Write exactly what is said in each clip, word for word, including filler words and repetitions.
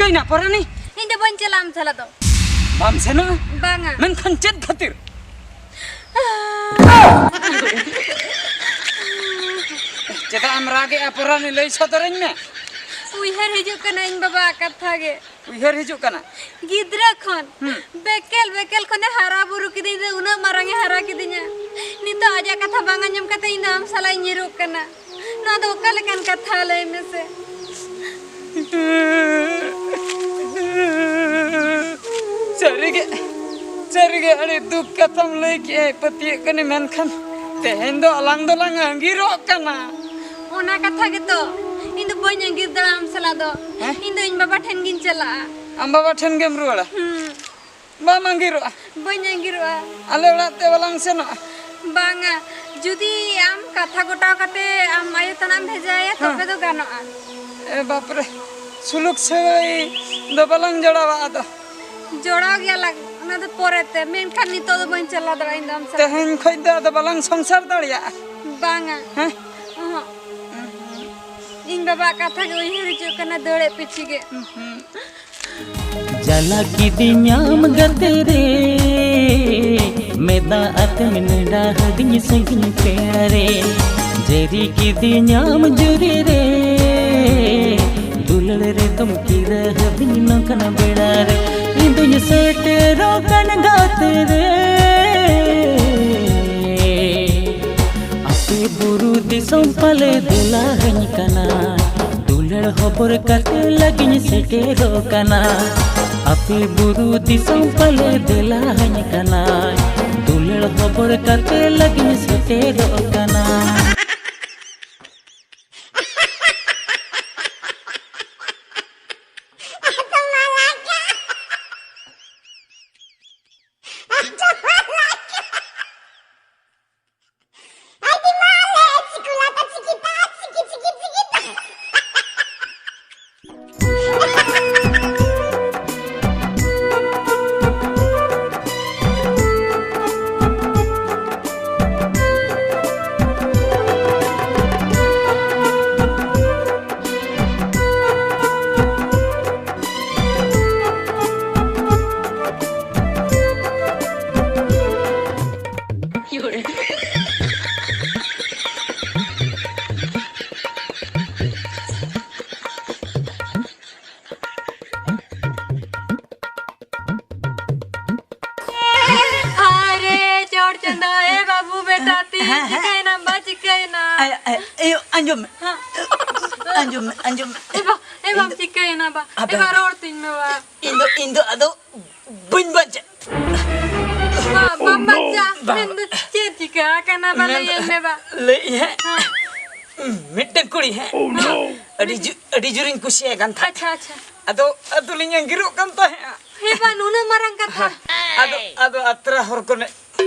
ᱦᱩᱭᱱᱟ ᱯᱚᱨᱟᱱᱤ? ᱤᱧ ᱫᱚ ᱵᱟᱹᱧ ᱪᱟᱞᱟᱜᱼᱟ ᱟᱢ ᱥᱟᱞᱟᱜ ᱫᱚ᱾ ᱵᱟᱢ ᱥᱮᱱᱚᱜᱼᱟ? ᱵᱟᱝᱟ᱾ ᱢᱮᱱᱠᱷᱟᱱ ᱪᱮᱫ ᱠᱷᱟᱹᱛᱤᱨ? ᱪᱮᱫᱟᱜ ᱮᱢ ᱨᱟᱜᱮᱜᱼᱟ ᱯᱚᱨᱟᱱᱤ, ᱞᱟᱹᱭ ᱥᱚᱫᱚᱨᱟᱹᱧ ᱢᱮ᱾ ᱩᱭᱦᱟᱹᱨ ᱦᱤᱡᱩᱜ ᱠᱟᱱᱟ ᱤᱧ ᱵᱟᱵᱟᱣᱟᱜ ᱠᱟᱛᱷᱟ ᱜᱮ᱾ ᱩᱭᱦᱟᱹᱨ ᱦᱤᱡᱩᱜ ᱠᱟᱱᱟ? ᱜᱤᱫᱽᱨᱟᱹ ᱠᱷᱚᱱ ᱦᱩᱸ᱾ ᱵᱮᱠᱮᱞ ᱵᱮᱠᱮᱞ ᱠᱷᱚᱱᱮ ᱦᱟᱨᱟ ᱵᱩᱨᱩ ᱠᱤᱫᱤᱧ ᱨᱮ, ᱩᱱᱟᱹᱜ ᱢᱟᱨᱟᱝ ᱮ ᱦᱟᱨᱟ ᱠᱤᱫᱤᱧᱟ᱾ ᱱᱤᱛᱚᱜ ᱟᱡᱟᱜ ᱠᱟᱛᱷᱟ ᱵᱟᱝ ᱟᱸᱡᱚᱢ ᱠᱟᱛᱮ ᱤᱧ ᱫᱚ ᱟᱢ ᱥᱟᱞᱟᱜ ᱤᱧ ᱧᱤᱨᱚᱜ ᱠᱟᱱᱟ᱾ ᱱᱚᱣᱟ ᱫᱚ ᱚᱠᱟ ᱞᱮᱠᱟᱱ ᱠᱟᱛᱷᱟ, ᱞᱟᱹᱭ ᱢᱮᱥᱮ? ᱥᱟᱹᱨᱤᱜᱮ, ᱥᱟᱹᱨᱤᱜᱮ ᱟᱹᱰᱤ ᱫᱩᱠ ᱠᱟᱛᱷᱟᱢ ᱞᱟᱹᱭ ᱠᱮᱜᱼᱟ, ᱯᱟᱹᱛᱭᱟᱹᱜ ᱠᱟᱹᱱᱟᱹᱧ, ᱢᱮᱱᱠᱷᱟᱱ ᱛᱮᱦᱮᱧ ᱫᱚ ᱟᱞᱟᱝ ᱫᱚᱞᱟᱝ ᱟᱸᱜᱤᱨᱚᱜ ᱠᱟᱱᱟ᱾ ᱚᱱᱟ ᱠᱟᱛᱷᱟ ᱜᱮᱛᱚ, ᱤᱧ ᱫᱚ ᱵᱟᱹᱧ ᱟᱸᱜᱤᱨ ᱫᱟᱲᱮᱭᱟᱜᱼᱟ ᱟᱢ ᱥᱟᱞᱟᱜ ᱫᱚ᱾ ᱦᱮᱸ? ᱤᱧ ᱫᱚ ᱤᱧ ᱵᱟᱵᱟ ᱴᱷᱮᱱ ᱜᱤᱧ ᱪᱟᱞᱟᱜᱼᱟ᱾ ᱟᱢ ᱵᱟᱵᱟ ᱴᱷᱮᱱ ᱜᱮᱢ ᱨᱩᱣᱟᱹᱲᱟ? ᱦᱩᱸ᱾ ᱵᱟᱢ ᱟᱸᱜᱤᱨᱚᱜᱼᱟ? ᱵᱟᱹᱧ ᱟᱸᱜᱤᱨᱚᱜᱼᱟ᱾ ᱟᱞᱮ ᱚᱲᱟᱜ ᱛᱮ ᱵᱟᱞᱟᱝ ᱥᱮᱱᱚᱜᱼᱟ? ᱵᱟᱝᱟ, ᱡᱩᱫᱤ ᱟᱢ ᱠᱟᱛᱷᱟ ᱜᱚᱴᱟᱣ ᱠᱟᱛᱮ ᱟᱢ ᱟᱭᱳ ᱛᱟᱱᱟᱜ ᱮᱢ ᱵᱷᱮᱡᱟᱭᱟ, ᱦᱮᱸ᱾ ᱛᱚᱵᱮ ᱫᱚ ᱜᱟᱱᱚᱜᱼᱟ᱾ ᱮ ᱵᱟᱯᱨᱮ, ᱥᱩᱞᱩᱠ ᱥᱟᱹᱜᱟᱹᱭ ᱫᱚ ᱵᱟᱞᱟᱝ ᱡᱚᱲᱟᱣᱟ ᱟᱫᱚ᱾ ᱡᱚᱲᱟᱣ ᱜᱮᱭᱟᱞᱟᱝ, ᱚᱱᱟ ᱫᱚ ᱯᱚᱨᱮᱛᱮ, ᱢᱮᱱᱠᱷᱟᱱ ᱱᱤᱛᱚᱜ ᱫᱚ ᱵᱟᱹᱧ ᱪᱟᱞᱟᱣ ᱫᱟᱲᱮᱭᱟᱜᱼᱟ ᱤᱧ ᱫᱚ ᱟᱢ ᱥᱟᱞᱟᱜ᱾ ᱛᱮᱦᱮᱧ ᱠᱷᱚᱡ ᱫᱚ ᱟᱫᱚ ᱵᱟᱞᱟᱝ ᱥᱚᱝᱥᱟᱨ ᱫᱟᱲᱮᱭᱟᱜᱼᱟ᱾ ᱵᱟᱝᱟ᱾ ᱦᱮᱸ? ᱚᱦᱚᱸᱜ᱾ ᱤᱧ ᱵᱟᱵᱟᱣᱟᱜ ᱠᱟᱛᱷᱟ ᱜᱮ ᱩᱭᱦᱟᱹᱨ ᱦᱤᱡᱩᱜ ᱠᱟᱱᱟ, ᱫᱟᱹᱲᱮᱫ ᱯᱤᱪᱷᱤ ᱜᱮ᱾ ᱦᱩᱸ᱾ ᱡᱟᱞᱟ ᱠᱤᱫᱤᱧᱟᱢ ᱜᱟᱛᱮ ᱨᱮ, ᱢᱮᱫᱟ ᱟᱛᱮᱢ ᱱᱮᱰᱟ ᱦᱟᱹᱫᱤᱧ ᱥᱟᱺᱜᱤᱧ ᱯᱮᱲᱟ ᱨᱮ᱾ ᱡᱟᱹᱨᱤ ᱠᱤᱫᱤᱧᱟᱢ ᱡᱩᱨᱤ ᱨᱮ, ᱫᱩᱞᱟᱹᱲ ᱨᱮᱫᱚᱢ ᱠᱤᱨᱟᱹ ᱦᱟᱹᱫᱤᱧ ᱱᱚᱝᱠᱟᱱ ᱵᱮᱲᱟ ᱨᱮ᱾ ᱤᱧ ᱫᱩᱧ ᱥᱮᱴᱮᱨᱚᱜ ᱠᱟᱱ ᱜᱟᱛᱮ ᱨᱮ, ᱟᱯᱮ ᱵᱩᱨᱩ ᱫᱤᱥᱚᱢ ᱯᱟᱞᱮ ᱫᱮᱞᱟ ᱦᱟᱹᱧ ᱠᱟᱱᱟ, ᱫᱩᱞᱟᱹᱲ ᱦᱚᱵᱚᱨ ᱠᱟᱛᱮ ᱞᱟᱹᱜᱤᱧ ᱥᱮᱴᱮᱨᱚᱜ ᱠᱟᱱᱟ᱾ ᱟᱯᱮ ᱵᱩᱨᱩ ᱫᱤᱥᱚᱢ ᱯᱟᱞᱮ ᱫᱮᱞᱟ ᱦᱟᱹᱧ ᱠᱟᱱᱟ, ᱫᱩᱞᱟᱹᱲ ᱦᱚᱵᱚᱨ ᱠᱟᱛᱮ ᱞᱟᱹᱜᱤᱧ ᱥᱮᱴᱮᱨᱚᱜ ᱠᱟᱱᱟ᱾ ᱟᱨᱮ ᱪᱚᱴ ᱪᱟᱸᱫᱚ, ᱮ ᱵᱟᱹᱵᱩ ᱵᱮᱴᱟ ᱛᱤᱧ, ᱦᱮᱸ, ᱦᱮᱸ᱾ ᱪᱤᱠᱟᱹᱭᱮᱱᱟᱢ ᱵᱟ, ᱪᱤᱠᱟᱹᱭᱮᱱᱟ? ᱟᱭ, ᱟᱭ, ᱮᱭᱳ, ᱟᱸᱡᱚᱢ ᱢᱮ᱾ ᱦᱮᱸ᱾ ᱟᱸᱡᱚᱢ ᱢᱮ, ᱟᱸᱡᱚᱢ ᱢᱮ᱾ ᱮ ᱵᱟ, ᱮ ᱵᱟᱢ ᱤᱧ ᱫᱚ ᱪᱤᱠᱟᱹᱭᱮᱱᱟ ᱵᱟ? ᱟᱵᱮ ᱮ ᱵᱟ, ᱨᱚᱲ ᱛᱤᱧ ᱢᱮ ᱵᱟ᱾ ᱤᱧ ᱫᱚ, ᱤᱧ ᱫᱚ ᱟᱫᱚ ᱵᱟᱹᱧ ᱵᱟᱧᱪᱟᱜ᱾ ᱵᱟ, ᱵᱟᱢ ᱵᱟᱧᱪᱟᱜ᱾ ᱵᱟ᱾ ᱢᱮᱱᱫᱚ ᱪᱮᱫ ᱪᱤᱠᱟᱹ ᱟᱠᱟᱱᱟ ᱵᱟ, ᱢᱮᱱ-, ᱞᱟᱹᱭᱟᱹᱧ ᱢᱮ ᱵᱟ᱾ ᱞᱟᱹᱭᱮᱫ ᱦᱮᱸ᱾ ᱦᱮᱸ᱾ ᱢᱤᱫᱴᱮᱱ ᱠᱩᱲᱤ ᱦᱮᱸ᱾ ᱟᱹᱰᱤ ᱡᱩ-, ᱟᱹᱰᱤ ᱡᱳᱨᱤᱧ ᱠᱩᱥᱤᱭᱟᱭ ᱠᱟᱱ ᱛᱟᱦᱮᱸᱫ᱾ ᱟᱪᱪᱷᱟ, ᱟᱪᱪᱷᱟ᱾ ᱟᱫᱚ, ᱟᱫᱚ ᱞᱤᱧ ᱟᱸᱜᱤᱨᱚᱜ ᱠᱟᱱ ᱛᱟᱦᱮᱸᱫᱼᱟ᱾ ᱦᱮᱸ ᱵᱟ, ᱱᱩᱱᱟᱹᱜ ᱢᱟᱨᱟᱝ ᱠᱟᱛᱷᱟ᱾ ᱦᱮᱸ᱾ ᱟᱫᱚ, ᱟᱫᱚ ᱟᱛᱨᱟ ᱦᱚᱨ ᱠᱚᱱᱮ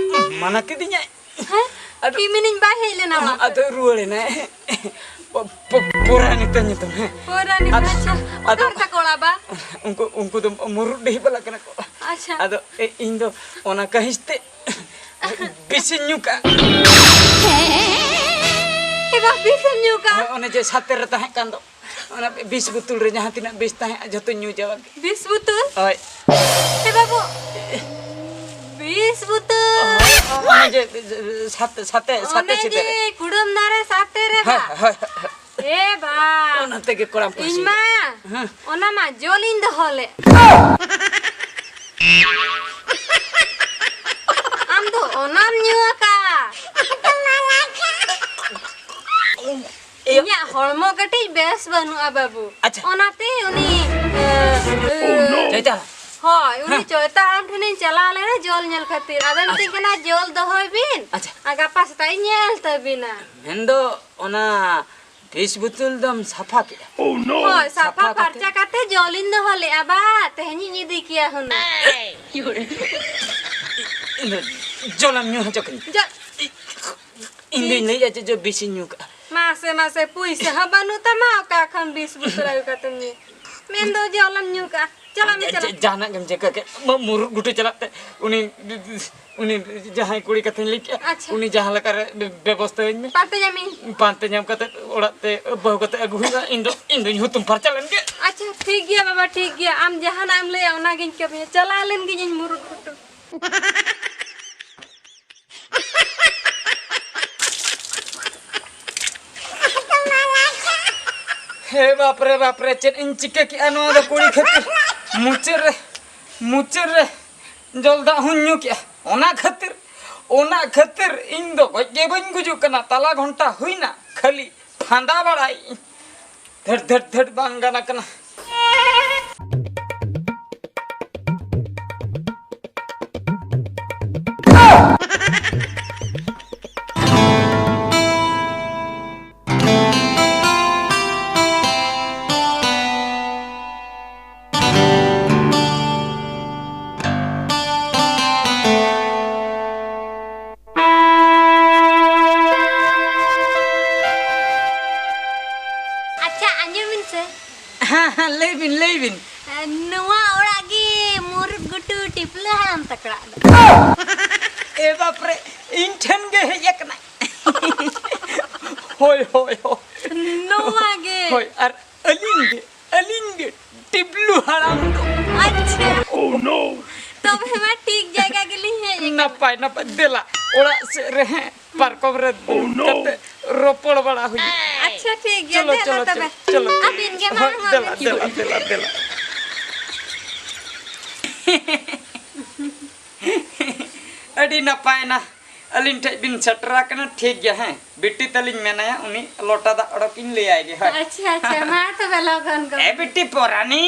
ᱢᱟᱱᱟ ᱠᱤᱫᱤᱧᱟᱭ᱾ ᱦᱮᱸ? ᱟᱫᱚ ᱠᱤᱢᱤᱱᱤᱧ ᱵᱟᱭ ᱦᱮᱡ ᱞᱮᱱᱟ ᱚᱲᱟᱜ ᱟᱫᱚ ᱠᱷᱚᱱ? ᱨᱩᱣᱟᱹᱲ ᱮᱱᱟᱭ᱾ ᱯᱚ-, ᱯᱚ-, ᱯᱚᱨᱟᱱᱤ ᱛᱟᱭ ᱧᱩᱛᱩᱢ, ᱦᱮᱸ᱾ ᱯᱚᱨᱟᱱᱤ, ᱟᱫᱚ, ᱟᱪᱪᱷᱟ᱾ ᱟᱫᱚ ᱚᱠᱟ ᱨᱮ ᱛᱟᱠᱚ ᱚᱲᱟᱜ ᱵᱟ? ᱩᱱᱠᱩ, ᱩᱱᱠᱩ ᱫᱚ ᱢᱩᱨᱩᱰ ᱰᱤᱦᱤ ᱵᱟᱞᱟ ᱠᱟᱱᱟ ᱠᱚ᱾ ᱟᱪᱪᱷᱟ᱾ ᱟᱫᱚ ᱮ-, ᱤᱧ ᱫᱚ ᱚᱱᱟ ᱠᱟᱹᱦᱤᱥ ᱛᱮ ᱵᱤᱥᱤᱧ ᱧᱩ ᱠᱟᱜᱼᱟ᱾ ᱮ ᱵᱟ, ᱵᱤᱥᱮᱢ ᱧᱩ ᱠᱟᱜᱼᱟ? ᱦᱳᱭ, ᱚᱱᱮ ᱡᱮ ᱥᱟᱛᱮ ᱨᱮ ᱛᱟᱦᱮᱸ ᱠᱟᱱ ᱫᱚ, ᱚᱱᱟ ᱵᱤᱥ ᱵᱳᱛᱚᱞ ᱨᱮ ᱡᱟᱦᱟᱸ ᱛᱤᱱᱟᱹᱜ ᱵᱤᱥ ᱛᱟᱦᱮᱸᱜᱼᱟ, ᱡᱷᱚᱛᱚᱧ ᱧᱩ ᱪᱟᱵᱟ ᱠᱮᱫ᱾ ᱵᱤᱥ ᱵᱳᱛᱚᱞ? ᱦᱳᱭ᱾ ᱮ ᱵᱟᱹᱵᱩ, ᱵᱤᱥ ᱵᱳᱛᱚᱞ? ᱦᱳᱭ, ᱚᱱᱮ ᱡᱮ ᱥᱟᱛᱮ, ᱥᱟᱛᱮ, ᱥᱟᱛᱮ ᱚᱱᱮ ᱥᱤᱛᱟᱹ ᱡᱮ ᱨᱮ᱾ ᱠᱩᱰᱟᱹᱢ ᱫᱟᱨᱮ ᱥᱟᱛᱮ ᱨᱮ ᱦᱳᱭ, ᱵᱟ? ᱦᱳᱭ, ᱦᱳᱭ᱾ ᱮ ᱵᱟ! ᱚᱱᱟ ᱛᱮᱜᱮ ᱠᱚᱲᱟᱢ ᱠᱚ ᱤᱧ ᱦᱟᱹᱥᱩᱧ ᱢᱟ ᱠᱟᱱᱟ᱾ ᱦᱮᱸ᱾ ᱚᱱᱟ ᱢᱟ ᱡᱚᱞᱤᱧ ᱫᱚᱦᱚ ᱞᱮᱫ᱾ ᱟᱢ ᱫᱚ ᱚᱱᱟᱢ ᱧᱩ ᱟᱠᱟᱫ᱾ ᱤᱭᱟᱹ᱾ ᱤᱧᱟᱜ ᱦᱚᱲᱢᱚ ᱠᱟᱹᱴᱤᱡ ᱵᱮᱥ ᱵᱟᱹᱱᱩᱜᱼᱟ ᱵᱟᱹᱵᱩ᱾ ᱟᱪᱪᱷᱟ᱾ ᱚᱱᱟᱛᱮ ᱩᱱᱤ, ᱮ, ᱮ, ᱪᱚᱭᱛᱟ᱾ ᱦᱳᱭ, ᱩᱱᱤ ᱦᱮᱸ᱾ ᱪᱚᱭᱛᱟ ᱦᱟᱲᱟᱢ ᱴᱷᱮᱱᱤᱧ ᱪᱟᱞᱟᱣ ᱞᱮᱱᱟ ᱡᱚᱞ ᱧᱮᱞ ᱠᱷᱟᱹᱛᱤᱨ᱾ ᱟᱫᱚᱭ ᱢᱤᱛᱟᱹᱧ ᱟᱪᱪᱷᱟ᱾ ᱠᱟᱱᱟ, "ᱡᱚᱞ ᱫᱚᱦᱚᱭ ᱵᱤᱱ, ᱟᱪᱪᱷᱟ᱾ ᱟᱨ ᱜᱟᱯᱟ ᱥᱮᱛᱟᱜ ᱤᱧ ᱧᱮᱞ ᱛᱟᱹᱵᱤᱱᱟ᱾" ᱢᱮᱱᱫᱚ ᱚᱱᱟ ᱵᱤᱥ ᱵᱳᱛᱚᱞ ᱫᱚᱢ ᱥᱟᱯᱷᱟ ᱠᱮᱫᱟ? ᱦᱳᱭ, ᱥᱟᱯᱷᱟ ᱥᱟᱯᱷᱟ ᱠᱟᱛᱮ? ᱯᱷᱟᱨᱪᱟ ᱠᱟᱛᱮ ᱡᱚᱞᱤᱧ ᱫᱚᱦᱚ ᱞᱮᱜᱼᱟ ᱵᱟ, ᱛᱮᱦᱮᱧᱤᱧ ᱤᱫᱤ ᱠᱮᱭᱟ ᱦᱩᱱᱟᱹᱝ᱾ ᱤᱧ ᱫᱚ ᱡᱚᱞᱮᱢ ᱧᱩ ᱦᱚᱪᱚ ᱠᱤᱧᱟ? ᱡᱚ- ᱤᱧ ᱫᱩᱧ ᱞᱟᱹᱭᱮᱫᱼᱟ ᱪᱮᱫ ᱪᱚ ᱵᱤᱥᱤᱧ ᱧᱩ ᱠᱟᱜᱼᱟ᱾ ᱢᱟᱥᱮ, ᱢᱟᱥᱮ, ᱯᱩᱭᱥᱟᱹ ᱦᱚᱸ ᱵᱟᱹᱱᱩᱜ ᱛᱟᱢᱟ, ᱚᱠᱟ ᱠᱷᱚᱱ ᱵᱤᱥ ᱵᱳᱛᱚᱞ ᱟᱹᱜᱩ ᱠᱟᱛᱮᱢ ᱧᱩᱭᱟ? ᱢᱮᱱᱫᱚ ᱡᱚᱞᱮᱢ ᱧᱩ ᱠᱟᱜᱼᱟ᱾ ᱪᱟᱞᱟᱜ ᱢᱮ, ᱡᱟ-, ᱪᱟᱞᱟᱜ ᱢᱮ᱾ ᱡᱟᱦᱟᱱᱟᱜ ᱜᱮᱢ ᱪᱤᱠᱟᱹ ᱠᱮᱫ, ᱢᱟ ᱢᱩᱨᱩᱫ ᱜᱷᱩᱴᱩ ᱪᱟᱞᱟᱜ ᱛᱮ ᱩᱱᱤ, ᱩᱱᱤ ᱡᱟᱦᱟᱸᱭ ᱠᱩᱲᱤ ᱠᱟᱛᱷᱟᱧ ᱞᱟᱹᱭ ᱠᱮᱜᱼᱟ, ᱟᱪᱪᱷᱟ᱾ ᱩᱱᱤ ᱡᱟᱦᱟᱸ ᱞᱮᱠᱟᱨᱮ ᱵᱮ-, ᱵᱮᱵᱚᱥᱛᱷᱟᱭᱟᱹᱧ ᱢᱮ᱾ ᱯᱟᱱᱛᱮ ᱧᱟᱢᱤᱧ᱾ ᱯᱟᱱᱛᱮ ᱧᱟᱢ ᱠᱟᱛᱮ ᱚᱲᱟᱜ ᱛᱮ ᱵᱟᱹᱦᱩ ᱠᱟᱛᱮ ᱟᱹᱜᱩ ᱦᱩᱭᱩᱜᱼᱟ, ᱤᱧ ᱫᱚ, ᱤᱧ ᱫᱚᱧ ᱦᱩᱛᱩᱢ ᱯᱷᱟᱨᱪᱟ ᱞᱮᱱ ᱜᱮ᱾ ᱟᱪᱪᱷᱟ, ᱴᱷᱤᱠ ᱜᱮᱭᱟ ᱵᱟᱵᱟ, ᱴᱷᱤᱠ ᱜᱮᱭᱟ, ᱟᱢ ᱡᱟᱦᱟᱱᱟᱜ ᱮᱢ ᱞᱟᱹᱭᱟ ᱚᱱᱟᱜᱤᱧ ᱠᱟᱹᱢᱤᱭᱟ᱾ ᱪᱟᱞᱟᱣ ᱞᱮᱱ ᱜᱤᱧ ᱤᱧ ᱢᱩᱨᱩᱫ ᱜᱷᱩᱴᱩ᱾ ᱦᱮ ᱵᱟᱯ ᱨᱮ, ᱵᱟᱯ ᱨᱮ, ᱪᱮᱫ ᱤᱧ ᱪᱤᱠᱟᱹ ᱠᱮᱜᱼᱟ ᱱᱚᱣᱟ ᱫᱚ ᱠᱩᱲᱤ ᱠᱷᱟᱹᱛᱤᱨ? ᱢᱩᱪᱟᱹᱫ ᱨᱮ, ᱢᱩᱪᱟᱹᱫ ᱨᱮ ᱡᱚᱞ ᱫᱟᱜ ᱦᱚᱸᱧ ᱧᱩ ᱠᱮᱜᱼᱟ᱾ ᱚᱱᱟ ᱠᱷᱟᱹᱛᱤᱨ, ᱚᱱᱟ ᱠᱷᱟᱹᱛᱤᱨ ᱤᱧ ᱫᱚ ᱜᱚᱡ ᱜᱮ ᱵᱟᱹᱧ ᱜᱩᱡᱩᱜ ᱠᱟᱱᱟ᱾ ᱛᱟᱞᱟ ᱜᱷᱚᱱᱴᱟ ᱦᱩᱭᱱᱟ, ᱠᱷᱟᱹᱞᱤ ᱯᱷᱟᱸᱫᱟ ᱵᱟᱲᱟᱭᱮᱫ ᱤᱧ᱾ ᱫᱷᱟᱹᱴ, ᱫᱷᱟᱹᱴ, ᱫᱷᱟᱹᱴ, ᱵᱟᱝ ᱜᱟᱱ ᱠᱟᱱᱟ᱾ ᱟᱪᱪᱷᱟ, ᱟᱸᱡᱚᱢ ᱵᱤᱱ ᱥᱮ᱾ ᱦᱮᱸ, ᱦᱮᱸ, ᱞᱟᱹᱭ ᱵᱤᱱ, ᱞᱟᱹᱭ ᱵᱤᱱ᱾ ᱱᱚᱣᱟ ᱚᱲᱟᱜ ᱜᱮ ᱢᱩᱨᱩᱫ ᱜᱷᱩᱴᱩ ᱴᱤᱯᱞᱟᱹ ᱦᱟᱲᱟᱢ ᱛᱟᱠᱚ ᱚᱲᱟᱜ ᱫᱚ᱾ ᱮ ᱵᱟᱯ ᱨᱮ, ᱤᱧ ᱴᱷᱮᱱ ᱜᱮ ᱦᱮᱡ ᱟᱠᱟᱱᱟᱭ᱾ ᱦᱳᱭ, ᱦᱳᱭ, ᱦᱳᱭ᱾ ᱱᱚᱣᱟ ᱜᱮ᱾ ᱦᱳᱭ, ᱟᱨ ᱟᱹᱞᱤᱧ ᱜᱮ, ᱟᱹᱞᱤᱧ ᱜᱮ ᱴᱤᱯᱞᱩ ᱦᱟᱲᱟᱢ ᱫᱚ᱾ ᱟᱪᱪᱷᱟ᱾ Oh no! ᱛᱚᱵᱮ ᱢᱟ ᱴᱷᱤᱠ ᱡᱟᱭᱜᱟ ᱜᱮᱞᱤᱧ ᱦᱮᱡ ᱟᱠᱟᱱᱟ᱾ ᱱᱟᱯᱟᱭ, ᱱᱟᱯᱟᱭ, ᱫᱮᱞᱟ, ᱚᱲᱟᱜ ᱥᱮᱫ ᱨᱮ, ᱦᱮᱸ, ᱯᱟᱨᱠᱚᱢ ᱨᱮ ᱫᱩᱲᱩᱵ ᱠᱟᱛᱮ ᱨᱚᱯᱚᱲ ᱵᱟᱲᱟ ᱦᱩᱭᱩᱜᱼᱟ᱾ ᱟᱪᱪᱷᱟ, ᱴᱷᱤᱠ ᱜᱮᱭᱟ, ᱪᱚᱞᱚ, ᱫᱮᱞᱟ ᱪᱚᱞᱚ, ᱛᱚᱵᱮ᱾ ᱪᱚᱞᱚ, ᱪᱚᱞᱚ᱾ ᱟᱹᱵᱤᱱ ᱜᱮ ᱦᱳᱭ, ᱢᱟᱲᱟᱝ ᱫᱮᱞᱟ, ᱚᱜ ᱵᱤᱱ᱾ ᱫᱮᱞᱟ, ᱫᱮᱞᱟ, ᱫᱮᱞᱟ᱾ ᱟᱹᱰᱤ ᱱᱟᱯᱟᱭ ᱱᱟ, ᱟᱹᱞᱤᱧ ᱴᱷᱮᱡ ᱵᱤᱱ ᱥᱮᱴᱮᱨ ᱟᱠᱟᱱᱟ, ᱴᱷᱤᱠ ᱜᱮᱭᱟ, ᱦᱮᱸ᱾ ᱵᱤᱴᱤ ᱛᱟᱹᱞᱤᱧ ᱢᱮᱱᱟᱭᱟ, ᱩᱱᱤ ᱞᱚᱴᱟ ᱫᱟᱜ ᱚᱰᱚᱠ ᱤᱧ ᱞᱟᱹᱭᱟᱭ ᱜᱮ, ᱦᱳᱭ᱾ ᱟᱪᱪᱷᱟ, ᱟᱪᱪᱷᱟ, ᱢᱟ ᱛᱚᱵᱮ ᱞᱚᱜᱚᱱ ᱜᱚᱫ᱾ ᱮ ᱵᱤᱴᱤ ᱯᱚᱨᱟᱱᱤ,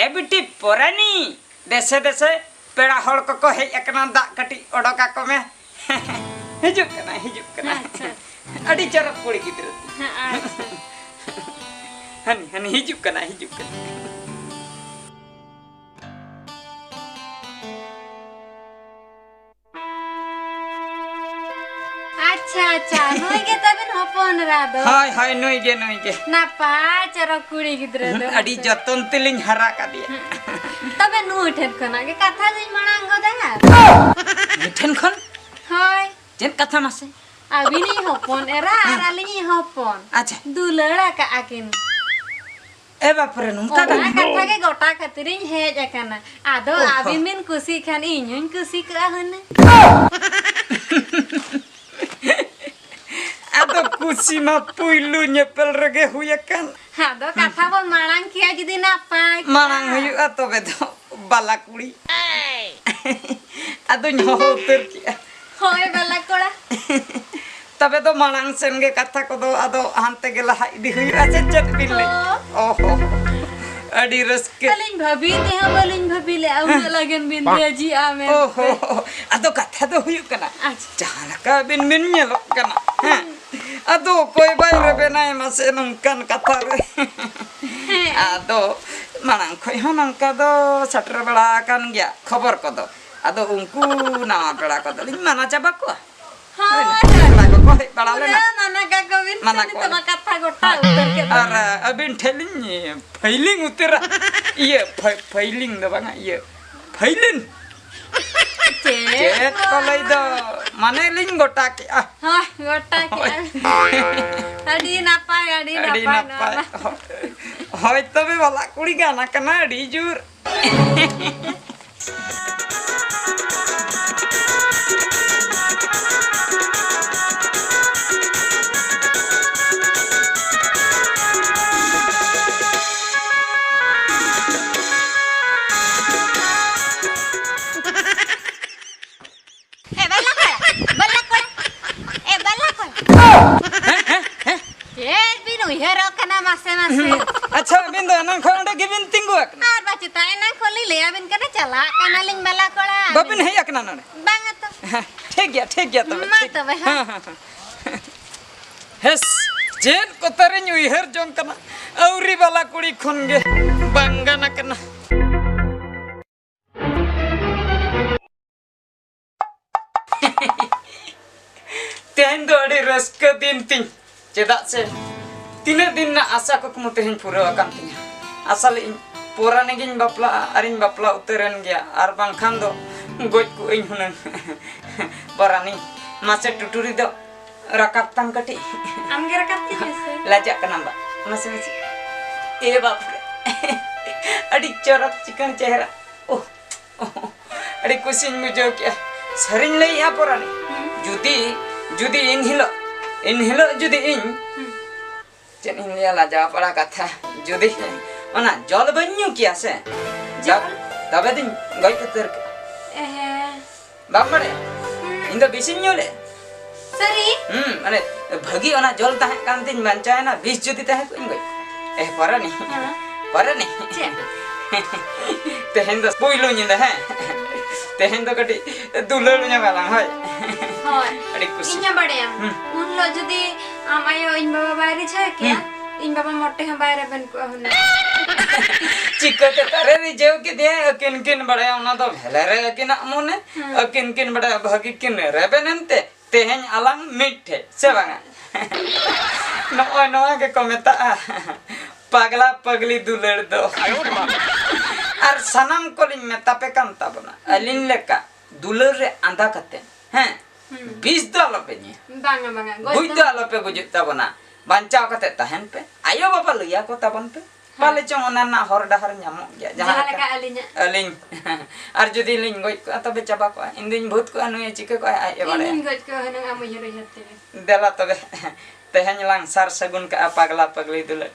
ᱮ ᱵᱤᱴᱤ ᱯᱚᱨᱟᱱᱤ, ᱫᱮᱥᱮ ᱫᱮᱥᱮ ᱯᱮᱲᱟ ᱦᱚᱲ ᱠᱚᱠᱚ ᱦᱮᱡ ᱟᱠᱟᱱᱟ, ᱫᱟᱜ ᱠᱟᱹᱴᱤᱡ ᱚᱰᱚᱠ ᱟᱠᱚ ᱢᱮ᱾ ᱦᱤᱡᱩᱜ ᱠᱟᱱᱟᱭ, ᱦᱤᱡᱩᱜ ᱠᱟᱱᱟᱭ᱾ ᱟᱪᱪᱷᱟ᱾ ᱟᱹᱰᱤ ᱪᱚᱨᱚᱠ ᱠᱩᱲᱤ ᱜᱤᱫᱽᱨᱟᱹ᱾ ᱦᱮᱸ, ᱟᱪᱪᱷᱟ᱾ ᱦᱟᱹᱱᱤ, ᱦᱟᱹᱱᱤ ᱦᱤᱡᱩᱜ ᱠᱟᱱᱟᱭ, ᱦᱤᱡᱩᱜ ᱠᱟᱱᱟᱭ᱾ ᱟᱪᱪᱷᱟ, ᱟᱪᱪᱷᱟ, ᱱᱩᱭ ᱜᱮ ᱛᱟᱵᱮᱱ ᱦᱚᱯᱚᱱ ᱮᱨᱟ ᱫᱚ? ᱦᱳᱭ, ᱦᱳᱭ, ᱱᱩᱭ ᱜᱮ, ᱱᱩᱭ ᱜᱮ᱾ ᱱᱟᱯᱟᱭ ᱪᱚᱨᱚᱠ ᱠᱩᱲᱤ ᱜᱤᱫᱽᱨᱟᱹ ᱫᱚ᱾ ᱟᱹᱰᱤ ᱢᱟᱥᱮ᱾ ᱡᱚᱛᱚᱱ ᱛᱮᱞᱤᱧ ᱦᱟᱨᱟ ᱠᱟᱫᱮᱭᱟ᱾ ᱦᱩᱸ᱾ ᱛᱚᱵᱮ ᱱᱩᱭ ᱴᱷᱮᱱ ᱠᱷᱚᱱᱟᱜ ᱜᱮ ᱠᱟᱛᱷᱟ ᱫᱚᱧ ᱢᱟᱲᱟᱝ ᱜᱚᱫᱟ᱾ ᱱᱩᱭ ᱴᱷᱮᱱ ᱠᱷᱚᱱ? ᱦᱳᱭ᱾ ᱪᱮᱫ ᱠᱟᱛᱷᱟ ᱢᱟᱥᱮ? ᱟᱹᱵᱤᱱᱤᱡ ᱦᱚᱯᱚᱱ ᱮᱨᱟ ᱟᱨ ᱦᱮᱸ᱾ ᱟᱹᱞᱤᱧᱤᱡ ᱦᱚᱯᱚᱱ᱾ ᱟᱪᱪᱷᱟ᱾ ᱫᱩᱞᱟᱹᱲ ᱟᱠᱟᱜᱼᱟ ᱠᱤᱱ᱾ ᱮ ᱵᱟᱯ ᱨᱮ, ᱱᱚᱝᱠᱟ ᱚᱱᱟ ᱠᱟᱛᱷᱟ? ᱠᱟᱛᱷᱟ ᱜᱮ ᱜᱚᱴᱟ ᱠᱷᱟᱹᱛᱤᱨᱤᱧ ᱦᱮᱡ ᱟᱠᱟᱱᱟ᱾ ᱟᱫᱚ ᱚ ᱦᱚᱸ᱾ ᱟᱹᱵᱤᱱ ᱵᱤᱱ ᱠᱩᱥᱤᱜ ᱠᱷᱟᱱ ᱤᱧ ᱦᱚᱸᱧ ᱠᱩᱥᱤ ᱠᱚᱜᱼᱟ ᱦᱩᱱᱟᱹᱝ᱾ ᱟᱫᱚ ᱥᱤᱢᱟ ᱯᱩᱭᱞᱩ ᱧᱮᱯᱮᱞ ᱨᱮᱜᱮ ᱦᱩᱭ ᱟᱠᱟᱱ᱾ ᱟᱫᱚ ᱠᱟᱛᱷᱟ ᱵᱚᱱ ᱢᱟᱲᱟᱝ ᱠᱮᱭᱟ ᱡᱩᱫᱤ ᱱᱟᱯᱟᱭ ᱠᱚᱜᱼᱟ᱾ ᱢᱟᱲᱟᱝ ᱦᱩᱭᱩᱜᱼᱟ ᱛᱚᱵᱮ ᱫᱚ ᱵᱟᱞᱟ ᱠᱩᱲᱤ᱾ ᱟᱫᱚᱧ ᱦᱚᱦᱚ ᱩᱛᱟᱹᱨ ᱠᱮᱜᱼᱟ᱾ ᱦᱳᱭ, ᱵᱟᱞᱟ ᱠᱚᱲᱟ᱾ ᱛᱚᱵᱮ ᱫᱚ ᱢᱟᱲᱟᱝ ᱥᱮᱱ ᱜᱮ ᱠᱟᱛᱷᱟ ᱠᱚᱫᱚ ᱟᱫᱚ ᱦᱟᱱᱛᱮ ᱜᱮ ᱞᱟᱦᱟ ᱤᱫᱤ ᱦᱩᱭᱩᱜᱼᱟ ᱥᱮ ᱪᱮᱫ ᱵᱤᱱ ᱞᱟᱹᱭ? ᱦᱚᱸ᱾ ᱚᱦᱚ᱾ ᱟᱹᱰᱤ ᱨᱟᱹᱥᱠᱟᱹ᱾ ᱟᱹᱞᱤᱧ ᱵᱷᱟᱹᱵᱤ ᱛᱮᱦᱚᱸ ᱵᱟᱹᱞᱤᱧ ᱵᱷᱟᱹᱵᱤ ᱞᱮᱜᱼᱟ, ᱩᱱᱟᱹᱜ ᱞᱟᱜᱟᱱ ᱵᱤᱱ ᱨᱟᱹᱡᱤᱜᱼᱟ ᱢᱮᱱᱛᱮ᱾ ᱚᱦᱚ᱾ ᱟᱫᱚ ᱠᱟᱛᱷᱟ ᱫᱚ ᱦᱩᱭᱩᱜ ᱠᱟᱱᱟ, ᱟᱪᱪᱷᱟ᱾ ᱡᱟᱦᱟᱸ ᱞᱮᱠᱟ ᱟᱹᱵᱤᱱ ᱵᱤᱱ ᱧᱮᱞᱚᱜ ᱠᱟᱱᱟ, ᱦᱮᱸ? ᱟᱫᱚ ᱚᱠᱚᱭ ᱵᱟᱭ ᱨᱮᱵᱮᱱᱟᱭ ᱢᱟᱥᱮ ᱱᱚᱝᱠᱟᱱ ᱠᱟᱛᱷᱟ ᱨᱮ? ᱦᱮᱸ᱾ ᱟᱫᱚ ᱢᱟᱲᱟᱝ ᱠᱷᱚᱡ ᱦᱚᱸ ᱱᱚᱝᱠᱟ ᱫᱚ ᱥᱮᱴᱮᱨ ᱵᱟᱲᱟ ᱟᱠᱟᱱ ᱜᱮᱭᱟ ᱠᱷᱚᱵᱚᱨ ᱠᱚᱫᱚ᱾ ᱟᱫᱚ ᱩᱱᱠᱩ ᱱᱟᱣᱟ ᱯᱮᱲᱟ ᱠᱚᱫᱚ ᱞᱤᱧ ᱢᱟᱱᱟ ᱪᱟᱵᱟ ᱠᱚᱣᱟ᱾ ᱦᱳᱭ᱾ ᱦᱳᱭ, ᱱᱟᱣᱟ ᱯᱮᱲᱟ ᱠᱚᱠᱚ ᱦᱮᱡ ᱵᱟᱲᱟ ᱞᱮᱱᱟ᱾ ᱯᱩᱨᱟᱹ ᱢᱟᱱᱟ ᱠᱟᱠᱚ ᱵᱤᱱ ᱥᱮ ᱢᱟᱱᱟ ᱱᱤᱛᱚᱜ ᱠᱚᱣᱟ᱾ ᱢᱟ ᱠᱟᱛᱷᱟ ᱜᱚᱴᱟ ᱩᱛᱟᱹᱨ ᱠᱮᱫ ᱟᱨ, ᱫᱚ᱾ ᱟᱹᱵᱤᱱ ᱴᱷᱮᱱ ᱞᱤᱧ ᱯᱷᱟᱭᱞᱤᱝ ᱩᱛᱟᱹᱨᱟ᱾ ᱤᱭᱟᱹ, ᱯᱷᱟᱭ-, ᱯᱷᱟᱭᱞᱤᱝ ᱫᱚ ᱵᱟᱝᱟ, ᱤᱭᱟᱹ, ᱯᱷᱟᱭᱞᱤᱱ᱾ ᱪᱮᱫ? ᱪᱮᱫ ᱠᱚ ᱞᱟᱹᱭ ᱫᱚ? ᱢᱟᱱᱮ ᱞᱤᱧ ᱜᱚᱴᱟ ᱠᱮᱜᱼᱟ᱾ ᱦᱳᱭ, ᱜᱚᱴᱟ ᱠᱮᱜᱼᱟ᱾ ᱦᱳᱭ᱾ ᱟᱹᱰᱤ ᱱᱟᱯᱟᱭ, ᱟᱹᱰᱤ ᱟᱹᱰᱤ ᱱᱟᱯᱟᱭ ᱱᱟᱯᱟᱭ᱾ ᱱᱚᱣᱟ ᱢᱟ᱾ ᱦᱳᱭ, ᱛᱚᱵᱮ ᱵᱟᱞᱟ ᱠᱩᱲᱤ ᱜᱟᱱ ᱟᱠᱟᱱᱟ ᱟᱹᱰᱤ ᱡᱳᱨ᱾ ᱮ ᱵᱟᱞᱟ ᱠᱚᱲᱟ, ᱵᱟᱞᱟ ᱠᱚᱲᱟ, ᱮ ᱵᱟᱞᱟ ᱠᱚᱲᱟ᱾ ᱦᱮᱸ, ᱦᱮᱸ, ᱦᱮᱸ᱾ ᱪᱮᱫ ᱵᱤᱱ ᱩᱭᱦᱟᱹᱨᱚᱜ ᱠᱟᱱᱟ ᱢᱟᱥᱮ, ᱢᱟᱥᱮ? ᱟᱪᱪᱷᱟ, ᱟᱹᱵᱤᱱ ᱫᱚ ᱮᱱᱟᱝ ᱠᱷᱚᱱ ᱚᱸᱰᱮ ᱜᱮᱵᱤᱱ ᱛᱤᱸᱜᱩ ᱟᱠᱟᱱᱟ? ᱟᱨ ᱵᱟᱪᱮᱛᱟ, ᱮᱱᱟᱝ ᱠᱷᱚᱱ ᱞᱤᱧ ᱞᱟᱹᱭ ᱟᱵᱤᱱ ᱠᱟᱱᱟ, ᱪᱟᱞᱟᱜ ᱠᱟᱱᱟᱞᱤᱧ ᱵᱟᱞᱟ ᱠᱚᱲᱟ᱾ ᱵᱟᱵᱤᱱ ᱦᱮᱡ ᱟᱠᱟᱱᱟ ᱱᱚᱰᱮ? ᱵᱟᱝᱟ ᱛᱚ᱾ ᱦᱮᱸ, ᱴᱷᱤᱠ ᱜᱮᱭᱟ, ᱴᱷᱤᱠ ᱜᱮᱭᱟ ᱛᱚᱵᱮ, ᱢᱟ ᱴᱷᱤᱠ᱾ ᱛᱚᱵᱮ, ᱦᱮᱸ᱾ ᱦᱮᱸ, ᱦᱮᱸ, ᱦᱮᱸ᱾ ᱦᱮᱥ, ᱪᱮᱫ ᱠᱚᱛᱟᱨᱤᱧ ᱩᱭᱦᱟᱹᱨ ᱡᱚᱝ ᱠᱟᱱᱟ? ᱟᱹᱣᱨᱤ ᱵᱟᱞᱟ ᱠᱩᱲᱤ ᱠᱷᱚᱱ ᱜᱮ ᱵᱟᱝ ᱜᱟᱱ ᱟᱠᱟᱱᱟ᱾ ᱛᱮᱦᱮᱧ ᱫᱚ ᱟᱹᱰᱤ ᱨᱟᱹᱥᱠᱟᱹ ᱫᱤᱱ ᱛᱤᱧ, ᱪᱮᱫᱟᱜ ᱥᱮ ᱛᱤᱱᱟᱹᱜ ᱫᱤᱱ ᱨᱮᱱᱟᱜ ᱟᱥᱟ ᱠᱩᱠᱢᱩ ᱛᱮᱦᱮᱧ ᱯᱩᱨᱟᱹᱣ ᱟᱠᱟᱱ ᱛᱤᱧᱟ᱾ ᱟᱥᱟ ᱞᱮᱫ ᱤᱧ ᱯᱚᱨᱟᱱᱤ ᱜᱤᱧ ᱵᱟᱯᱞᱟᱜᱼᱟ ᱟᱨᱤᱧ ᱵᱟᱯᱞᱟ ᱩᱛᱟᱹᱨ ᱮᱱ ᱜᱮᱭᱟ, ᱟᱨ ᱵᱟᱝᱠᱷᱟᱱ ᱫᱚ ᱜᱚᱡ ᱠᱚᱜ ᱟᱹᱧ ᱦᱩᱱᱟᱹᱝ᱾ ᱯᱚᱨᱟᱱᱤ, ᱢᱟᱥᱮ ᱴᱩᱴᱩᱨᱤ ᱫᱚ ᱨᱟᱠᱟᱵ ᱛᱟᱢ ᱠᱟᱹᱴᱤᱡ᱾ ᱟᱢᱜᱮ ᱨᱟᱠᱟᱵ ᱠᱤᱧ ᱢᱮᱥᱮ᱾ ᱞᱟᱡᱟᱜ ᱠᱟᱱᱟᱢ ᱵᱟ? ᱢᱟᱥᱮ, ᱢᱟᱥᱮ᱾ ᱮ ᱵᱟᱯ ᱨᱮ᱾ ᱟᱹᱰᱤ ᱪᱚᱨᱚᱠ ᱪᱤᱠᱟᱹᱬ ᱪᱮᱦᱨᱟ᱾ ᱳᱦ, ᱳᱦ, ᱟᱹᱰᱤ ᱠᱩᱥᱤᱧ ᱵᱩᱡᱷᱟᱹᱣ ᱠᱮᱜᱼᱟ᱾ ᱥᱟᱹᱨᱤᱧ ᱞᱟᱹᱭᱮᱜᱼᱟ ᱯᱚᱨᱟᱱᱤ᱾ ᱦᱩᱸ᱾ ᱡᱩᱫᱤ, ᱡᱩᱫᱤ ᱮᱱ ᱦᱤᱞᱳᱜ ᱮᱱ ᱦᱤᱞᱳᱜ ᱡᱩᱫᱤ ᱤᱧ, ᱦᱩᱸ᱾ ᱪᱮᱫ ᱤᱧ ᱞᱟᱹᱭᱟ, ᱞᱟᱡᱟᱣ ᱯᱟᱲᱟ ᱠᱟᱛᱷᱟ, ᱡᱩᱫᱤ ᱚᱱᱟ ᱡᱚᱞ ᱵᱟᱹᱧ ᱧᱩ ᱠᱮᱭᱟ ᱥᱮ, ᱡᱚᱞ? ᱛᱚᱵᱮ ᱫᱩᱧ ᱜᱚᱡ ᱩᱛᱟᱹᱨ ᱠᱚᱜᱼᱟ᱾ ᱮᱦᱮᱸ᱾ ᱵᱟᱢ ᱵᱟᱲᱟᱭᱟ? ᱦᱩᱸ᱾ ᱤᱧ ᱫᱚ ᱵᱤᱥᱤᱧ ᱧᱩ ᱞᱮᱫ᱾ ᱥᱟᱹᱨᱤ? ᱦᱩᱸ, ᱢᱟᱱᱮ ᱵᱷᱟᱹᱜᱤ ᱚᱱᱟ ᱡᱚᱞ ᱛᱟᱦᱮᱸ ᱠᱟᱱ ᱛᱤᱧ ᱵᱟᱧᱪᱟᱣ ᱮᱱᱟ, ᱵᱤᱥ ᱡᱩᱫᱤ ᱛᱟᱦᱮᱸ ᱠᱚᱜ ᱤᱧ ᱜᱚᱡ ᱠᱚᱜᱼᱟ᱾ ᱮ, ᱯᱚᱨᱮ ᱱᱤ᱾ ᱦᱮᱸ᱾ ᱯᱚᱨᱮ ᱱᱤ᱾ ᱪᱮᱫ? ᱛᱮᱦᱮᱧ ᱫᱚ ᱯᱩᱭᱞᱩ ᱧᱤᱫᱟᱹ, ᱦᱮᱸ? ᱛᱮᱦᱮᱧ ᱫᱚ ᱠᱟᱹᱴᱤᱡ ᱫᱩᱞᱟᱹᱲ ᱧᱚᱜ ᱟᱞᱟᱝ, ᱦᱳᱭ? ᱦᱳᱭ᱾ ᱟᱹᱰᱤ ᱠᱩᱥᱤ᱾ ᱤᱧ ᱦᱚᱸ ᱵᱟᱲᱟᱭᱟᱢ᱾ ᱦᱩᱸ᱾ ᱩᱱ ᱦᱤᱞᱳᱜ ᱡᱩᱫᱤ ᱟᱢ ᱟᱭᱳ ᱤᱧ ᱵᱟᱵᱟ ᱵᱟᱭ ᱨᱤᱡᱷᱟᱹᱣ ᱠᱮᱭᱟ, ᱦᱩᱸ᱾ ᱤᱧ ᱵᱟᱵᱟ ᱢᱚᱴᱮ ᱦᱚᱸ ᱵᱟᱭ ᱨᱮᱵᱮᱱ ᱠᱚᱜᱼᱟ ᱦᱩᱱᱟᱹᱝ᱾ ᱪᱤᱠᱟᱹᱛᱮ ᱛᱟᱨᱮ ᱨᱤᱡᱷᱟᱹᱣ ᱠᱮᱫᱮᱭᱟ? ᱟᱹᱠᱤᱱ ᱠᱤᱱ ᱵᱟᱲᱟᱭᱟ, ᱚᱱᱟ ᱫᱚ ᱵᱷᱮᱞᱮ ᱨᱮ ᱟᱹᱠᱤᱱᱟᱜ ᱢᱚᱱᱮ᱾ ᱦᱩᱸ᱾ ᱟᱹᱠᱤᱱ ᱠᱤᱱ ᱵᱟᱲᱟᱭᱟ, ᱵᱷᱟᱹᱜᱤ ᱠᱤᱱ ᱨᱮᱵᱮᱱ ᱮᱱᱛᱮ᱾ ᱛᱮᱦᱮᱧ ᱟᱞᱟᱝ ᱢᱤᱫ ᱴᱷᱮᱡ, ᱥᱮ ᱵᱟᱝᱟ? ᱱᱚᱜᱼᱚᱭ ᱱᱚᱣᱟ ᱜᱮᱠᱚ ᱢᱮᱛᱟᱜᱼᱟ ᱯᱟᱜᱽᱞᱟ ᱯᱟᱜᱽᱞᱤ ᱫᱩᱞᱟᱹᱲ ᱫᱚ᱾ ᱟᱨ ᱥᱟᱱᱟᱢ ᱠᱚᱞᱤᱧ ᱢᱮᱛᱟ ᱯᱮ ᱠᱟᱱ ᱛᱟᱵᱚᱱᱟ, ᱟᱹᱞᱤᱧ ᱞᱮᱠᱟ ᱫᱩᱞᱟᱹᱲ ᱨᱮ ᱟᱸᱫᱷᱟ ᱠᱟᱛᱮ, ᱦᱮᱸ, ᱦᱩᱸ᱾ ᱵᱤᱥ ᱫᱚ ᱟᱞᱚᱯᱮ ᱧᱩᱭᱟ᱾ ᱵᱟᱝᱟ, ᱵᱟᱝᱟ, ᱜᱚᱡ ᱜᱩᱡ ᱫᱚ ᱫᱚ ᱟᱞᱚᱯᱮ ᱜᱩᱡᱩᱜ ᱛᱟᱵᱚᱱᱟ, ᱵᱟᱧᱪᱟᱣ ᱠᱟᱛᱮ ᱛᱟᱦᱮᱱ ᱯᱮ᱾ ᱟᱭᱳ ᱵᱟᱵᱟ ᱞᱟᱹᱭᱟ ᱠᱚ ᱛᱟᱵᱚᱱ ᱯᱮ᱾ ᱦᱮᱸ᱾ ᱯᱟᱞᱮ ᱪᱚᱝ ᱚᱱᱟ ᱨᱮᱱᱟᱜ ᱦᱚᱨ ᱰᱟᱦᱟᱨ ᱧᱟᱢᱚᱜ ᱜᱮᱭᱟ, ᱡᱟᱦᱟᱸ ᱡᱟᱦᱟᱸ ᱞᱮᱠᱟ ᱞᱮᱠᱟ ᱟᱹᱞᱤᱧᱟᱜ᱾ ᱟᱹᱞᱤᱧ᱾ ᱟᱨ ᱡᱩᱫᱤ ᱞᱤᱧ ᱜᱚᱡ ᱠᱚᱜᱼᱟ, ᱛᱚᱵᱮ ᱪᱟᱵᱟ ᱠᱚᱜᱼᱟ᱾ ᱤᱧ ᱫᱩᱧ ᱵᱷᱩᱛ ᱠᱚᱜᱼᱟ, ᱱᱩᱭᱮ ᱪᱤᱠᱟᱹ ᱠᱚᱜᱼᱟ, ᱟᱡ ᱮ ᱵᱟᱲᱟᱭᱟ᱾ ᱤᱧᱤᱧ ᱜᱚᱡ ᱠᱚᱜᱼᱟ ᱦᱩᱱᱟᱹᱝ ᱟᱢ ᱩᱭᱦᱟᱹᱨ ᱩᱭᱦᱟᱹᱨ ᱛᱮᱜᱮ᱾ ᱫᱮᱞᱟ ᱛᱚᱵᱮ, ᱛᱮᱦᱮᱧ ᱞᱟᱝ ᱥᱟᱨ ᱥᱟᱹᱜᱩᱱ ᱠᱟᱜᱼᱟ ᱯᱟᱜᱽᱞᱟ ᱯᱟᱜᱽᱞᱤ ᱫᱩᱞᱟᱹᱲ᱾